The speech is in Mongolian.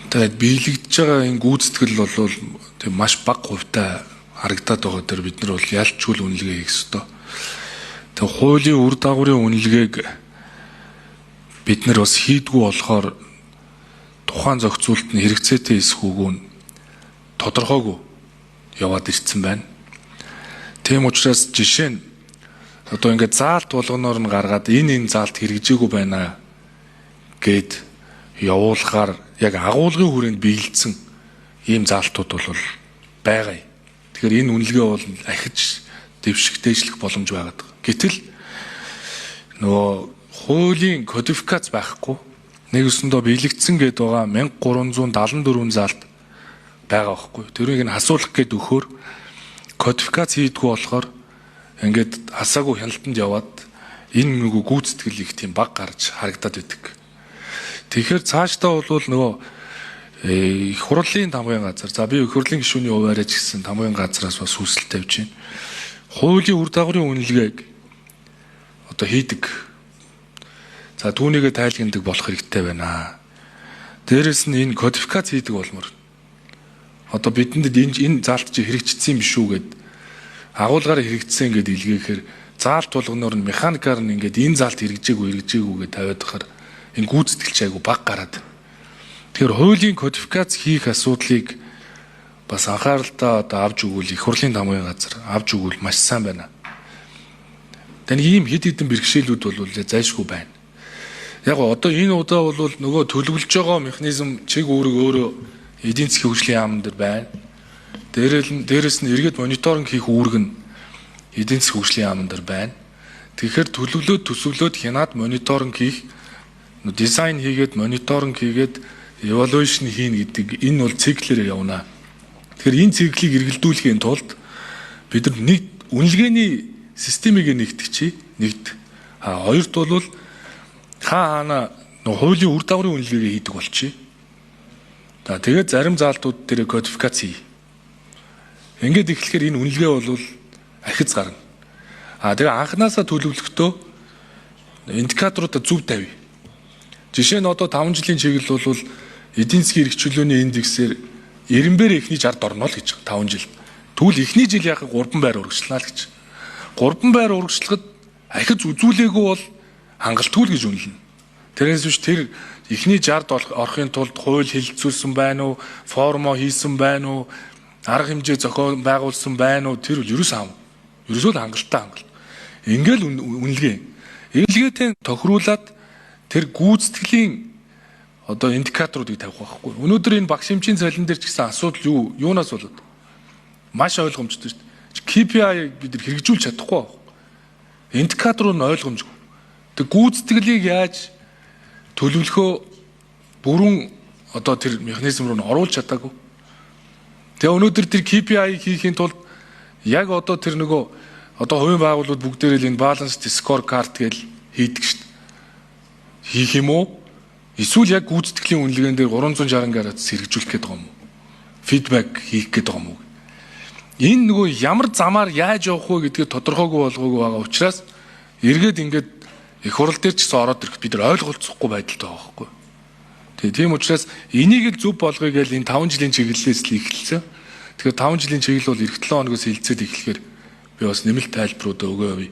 Тэгээд биелэгдэж байгаа энэ гүйцэтгэл бол тийм маш бага хувьтай харагдаад байгаа дээр бид нар бол ялчгүй үнэлгээ хийх ёстой. Тэгээд хуулийн үр дагаврын үнэлгээг бид нар бас хийдгүү болохоор тухайн зохицуулалт нь хэрэгцээтэй эсэх үгүй нь тодорхойгүй яваад ирсэн байна. Тийм учраас жишээ нь одоо ингээд заалт болгоноор нь гаргаад энэ заалт хэрэгжээгүй байна гээд явуулахаар яг агуулгын хүрээнд биелэлдсэн ийм заалтууд бол байгаа юм. Тэгэхээр энэ үнэлгээ бол ахиж дэвших, дээшлэх боломж байгаад байгаа. Гэтэл нөгөө хуулийн кодификац байхгүй, нэг өсөндөө биелэгдсэн гээд байгаа 1374 заалт байгаа байхгүй. Тэрийг нь хасуулах гээд өгөхөөр кодификац хийдгүү болохоор ингээд хасаагүй хяналтанд яваад энэ нөгөө гүйцэтгэл их тийм баг гарч харагдаад байдаг. Тэгэхээр цаашдаа бол нөгөө их хурлын тамгын газар, за би их хурлын гишүүний хуваараа ч гэсэн тамгын газраас бас хүсэл тавьж байна. Хуулийн үр дагаврын үнэлгээг одоо хийдэг. За, түүнийгээ тайлгнадаг болох хэрэгтэй байна. Дээрэс нь энэ кодификац хийдэг болмоор. Одоо бидэнд энэ заалт чи хэрэгжчихсэн юм биш үү гээд агуулгаараа хэрэгжсэн гээд илгээхээр заалт болгоноор нь механикаар нь ингээд энэ заалт хэрэгжээгүй, хэрэгжээгүй гэж тавиад байхаар энэ гүйцэтгэлч айгу баг гараад. Тэгэхээр хуулийн кодификац хийх асуудлыг бас анхааралтай одоо авч өгвөл, их хурлын тамгын газар авч өгвөл маш сайн байна. Тэгээ ийм хэд хэдэн бэрхшээлүүд бол зайлшгүй байна. Яг одоо энэ удаа бол нөгөө төлөвлөж байгаа механизм, чиг үүрэг өөрөө эдийн засгийн хөгжлийн яамн дээр байна. Дээрээс нь эргээд мониторинг хийх үүрэг нь эдийн засгийн хөгжлийн яамн дээр байна. Тэгэхээр төлөвлөөд, төсөвлөөд, хянаад, мониторинг хийх, дизайн хийгээд, мониторинг хийгээд, evaluation хийнэ гэдэг энэ бол циклээр явна. Тэгэхээр энэ циклийг эргэлдүүлэхийн тулд бид нар нэг үнэлгээний системийг нэгтгэж нэгд. А хоёрт бол хаа хаана хуулийн үр дагаврын үнэлгээгээ хийдэг болчих. За, тэгээд зарим заалтууд дээр кодификац хий. Ингээд эхлэхээр энэ үнэлгээ бол ахиц гарна. А тэгээ анханасаа төлөвлөхдөө индикаторуудаа зөв тавь. Жишээ нь одоо 5 жилийн чиглэл бол эдийн засгийн эрх чөлөөний индексээр 90-ээр эхний 60-д орно л гэж 5 жил. Тэгвэл эхний жил яхаа 3 байр урагшлана л гэж. 3 байр урагшлахад ахиц үзүүлээгүй бол хангалтгүй л гэж үнэлнэ. Тэрнээс биш тэр эхний 60-д орохын тулд хууль хэлэлцүүлсэн байна уу, формо хийсэн байна уу, арга хэмжээ зохион байгуулсан байна уу, тэр бол ерөөс ам. Ерөөсөө л хангалттай хангалт. Ингээл үнэлгээ. Үнэлгээтэй тохируулаад тэр гүйцэтгэлийн одоо индикаторуудыг тавих байхгүй. Өнөөдөр энэ багш эмчийн цалин дээр ч гэсэн асуудал юу юунаас болоод маш ойлгомжтой шүү дээ. KPI бид нар хэрэгжүүлж чадахгүй байна. Индикатор нь ойлгомжгүй. Тэг гүйцэтгэлийг яаж төлөвлөхөө бүрэн одоо тэр механизм руу нь оруулж чадаагүй. Тэгээ өнөөдөр тэр KPI хийхийн тулд яг одоо тэр нөгөө одоо хувийн байгууллагууд бүгдээрээ л энэ balanced scorecard гэж хийдэг шүү дээ. Хийх юм уу? Эсвэл яг гүйцэтгэлийн үнэлгээн дээр 360 градус хэрэгжүүлэх гээд байгаа юм уу? Feedback хийх гээд байгаа юм уу? Энэ нөгөө ямар замаар яаж явах вэ гэдгийг тодорхойгүй болгоогүй байгаа учраас эргээд ингээд их хурал дээр ч гэсэн ороод ирэх бид нар ойлголцохгүй байдалтай байгаа байхгүй. Тэгээ тийм учраас энийг л зөв болгоё гэж энэ 5 жилийн чиглэлээс л эхэлсэн. Тэгэхээр 5 жилийн чиглэл бол ирэх 7 хоногоос хилцээд эхлэхээр би бас нэмэлт тайлбаруудаа өгөө явъя.